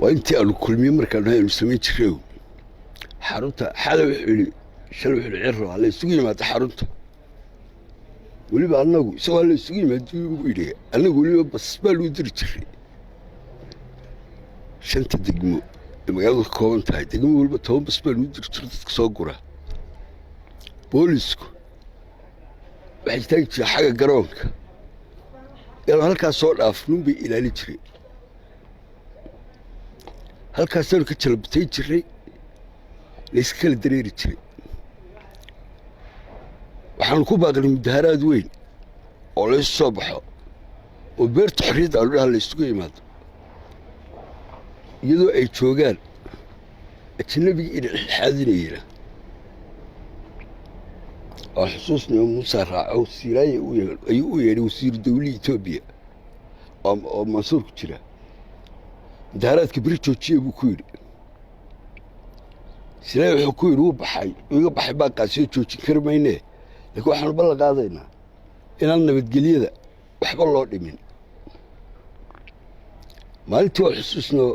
Waa intii aanu Kulmiye markaanu aynu samayn jiray xarunta. Xalay wuxuu yidhi, shalay wuxuu yidhi Ciro, "Hala isugu yimaado xarunta." Weliba annagu isagoo "hala isugu yimaado" buu yidhi, annagu weliba bas baa lagu diri jiray shanta degmo ee magaaladu ka kooban tahay. Degmo weliba 10 bas baa lagu diri jiray dadka soo gura. Boolisku waxay istaagi jireen xagga garoonka, inaan halkaas soo dhaafnun bay ilaalin jireen. Halkaasaanu ka jalabatayn jiray, layska kala dareeri jiray. Waxaanu ku baaqnay mudaharaad weyn oo laysu soo baxo oo Beerta Xorriyadda aanu dhaha laysugu yimaado, iyadoo ay joogaan ajnabigii ina xaadinayena. Waa xusuusnayo, Muusa raaco Siiraaye ayuu u yeedhay, wasiiru dawlihi Etoobiya oo Mansuur ku jira. "Mudaharaadka beri joojiya," buu ku yidhi. Siiraaye wuxuu ku yidhi, "Wuu baxay, iga baxay baaqaasio, joojin kari maynee, laakiin waxaanu ballan qaadaynaa inaan nabadgelyada waxba loo dhimin." Maalintii waa xusuusnoo,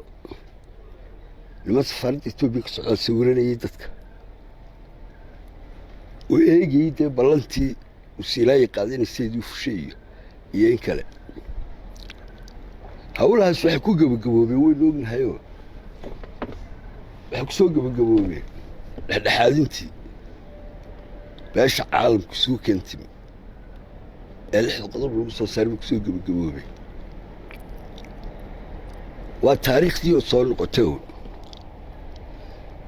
niman safaaradda Etoobiya ka socdaa sawiranayay dadka oo eegayey dee ballantii uu Siilaayi qaaday sideedii fushay iyo in kale. Hawlahaas waxay ku gebagaboobeen waynu ognahayoo, waxay ku soo gebagaboobeen dhexdhexaadintii beesha caalamku isugu keentimi ee lixda qodob lagu soo saaray bay kusoo gebagaboobeen. Waa taariikhdii oo soo noqotay un.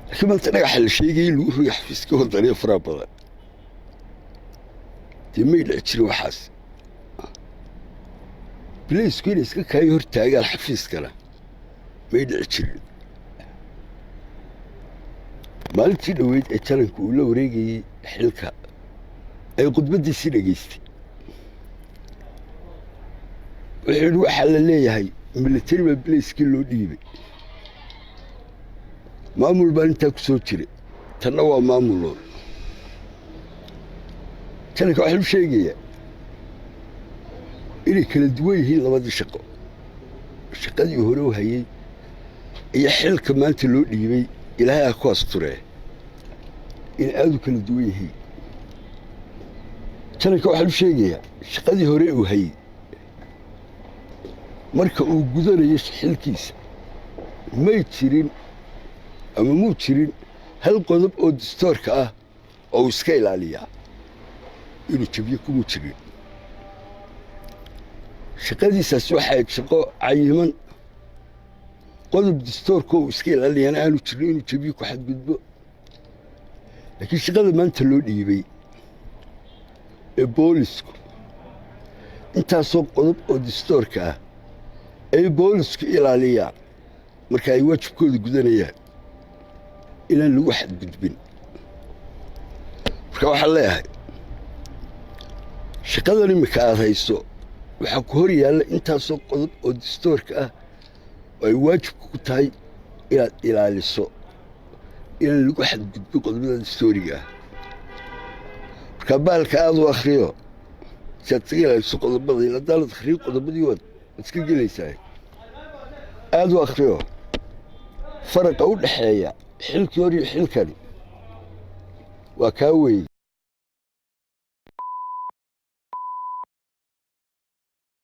Laakiin maanta dhagaxa la sheegayay lagu rogay xafiiska Wadaniya faraha badan dee may dhici jirin waxaas. Bilaysku inay iska kaayo hor taagaan xafiiskana may dhici jirin. Maalintii dhoweyd ee jalanka uu la wareegayey xilka ay khudbaddiisii dhegaystay, wuxuu yidhi, "Waxaa la leeyahay military baa bilayskii loo dhiibay. Maamul baan intaa ku soo jiray, tanna waa maamuloon." Jalanka waxaan u sheegayaa inay kala duwan yihiin labadii shaqo, shaqadii hore u hayey iyo xilka maanta loo dhiibay, Ilaahay ha ku asturee, inay aada u kala duwan yihiin. Jalanka waxaan u sheegayaa, shaqadii hore uu hayey marka uu gudanayo xilkiisa, may jirin ama muu jirin hal qodob oo dastoorka ah oo uu iska ilaaliyaa inuu jabiyo, kumuu jirin. Shaqadiisaas waxay shaqo cayiman, qodob dastoorka uu iska ilaalinayaana aanu jirin inuu jabiyo, ku xadgudbo. Laakiin shaqada maanta loo dhiibay ee boolisku, intaasoo qodob oo dastoorka ah ay boolisku ilaaliyaan marka ay waajibkooda gudanayaan inaan lagu xadgudbin. Marka waxaan leeyahay, shaqadan iminka aada hayso waxaa ku hor yaalla intaasoo qodob oo dastoorka ah oo ay waajibka ku tahay inaad ilaaliso inaan lagu xadgudbin qodobada dastooriga ah. Markaa baalka aada u akhriyo si aad iskaga ilaaliso qodobada. Haddaanad akhriyo qodobadii, waad iska gelaysaa. Aada u akhriyo faraqa u dhexeeya xilkii hor iyo xilkani waa kaa weeye.